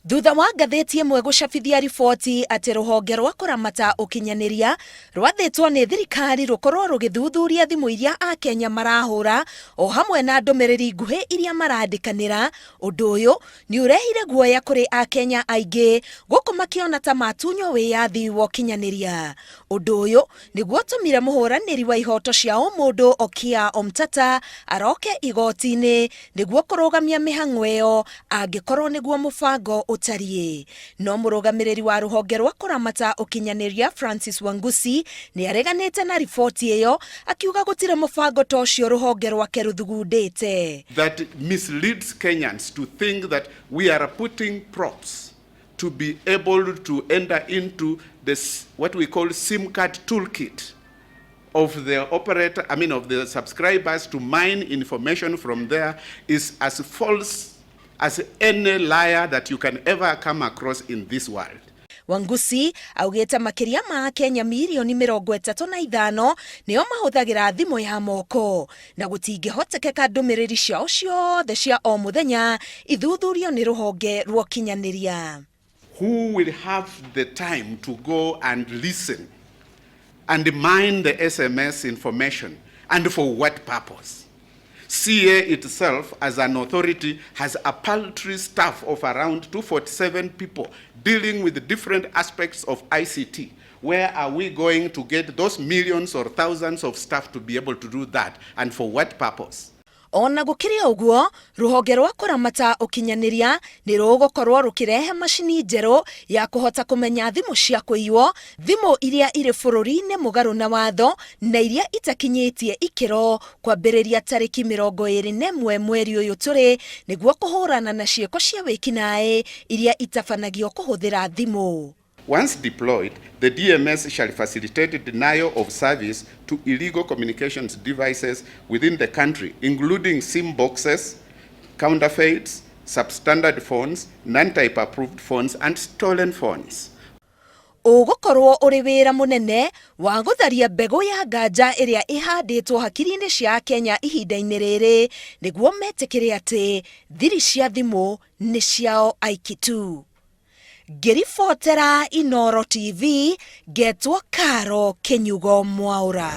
Thutha wa ngathĩti ĩmwe gũcabithia riboti atĩ rũhonge rwa kũramata ũkinyanĩria rwathĩtwo nĩ thirikari rũkorwo rũgĩthuthuria thimũ iria Akenya marahũra o hamwe na ndũmĩrĩri nguhĩ iria marandĩkanĩra, ũndũ ũyũ nĩ ũrehire guoya kũrĩ Akenya aingĩ gũkũ makĩona ta matunywo wĩyathi wa ũkinyanĩria. Ũndũ ũyũ nĩguo ũtũmire mũhũranĩri wa ihoto cia ũmũndũ Okiya Omtatah aroke igoti-inĩ nĩguo kũrũgamia mĩhang'o ĩyo angĩkorwo nĩguo mũbango ũtariĩ. No mũrũgamĩrĩri wa rũhonge rwa kũramata ũkinyanĩria Francis Wangusi nĩ areganĩte na riboti ĩyo akiuga gũtirĩ mũbango ta ũcio rũhonge rwake rũthugundĩte. That misleads Kenyans to think that we are putting props to be able to enter into this what we call SIM card toolkit of the operator, I mean of the subscribers, to mine information from there is as false as any liar that you can ever come across in this world. Wangusi augĩte makĩria ma Akenya mirioni 35 nĩo mahũthagĩra thimũ ya moko na gũtingĩhotekeka ndũmĩrĩri ciao ciothe cia o mũthenya ithuthurio nĩ rũhonge rwa ũkinyanĩria. Who will have the time to go and listen and mine the SMS information, and for what purpose? CA itself as an authority has a paltry staff of around 247 people dealing with different aspects of ICT. Where are we going to get those millions or thousands of staff to be able to do that, and for what purpose? Ona gũkĩrĩ ũguo, rũhonge rwa kũramata ũkinyanĩria nĩ rũgũkorwo rũkĩrehe macini njerũ ya kũhota kũmenya thimũ cia kũiywo, thimũ iria irĩ bũrũri-inĩ mũgarũ na watho na iria itakinyĩtie ikĩro kwambĩrĩria tarĩki 21 mweri ũyũ tũrĩ nĩguo kũhũrana na ciĩko cia wĩkinaĩ iria itabanagio kũhũthĩra thimũ. Once deployed, the DMS shall facilitate denial of service to illegal communications devices within the country, including SIM boxes, counterfeits, substandard phones, non-type approved phones, and stolen phones. Ũgũkorwo ũrĩ wĩra mũnene wa gũtharia mbegũ ya nganja ĩrĩa ĩhandĩtwo hakiri-inĩ cia Kenya ihinda-inĩ rĩrĩ nĩguo metĩkĩre atĩ thiri cia thimũ nĩ ciao aiki tu. Ngĩribotera Inooro TV, ngetwo Karo Kĩnyugo Mwaũra.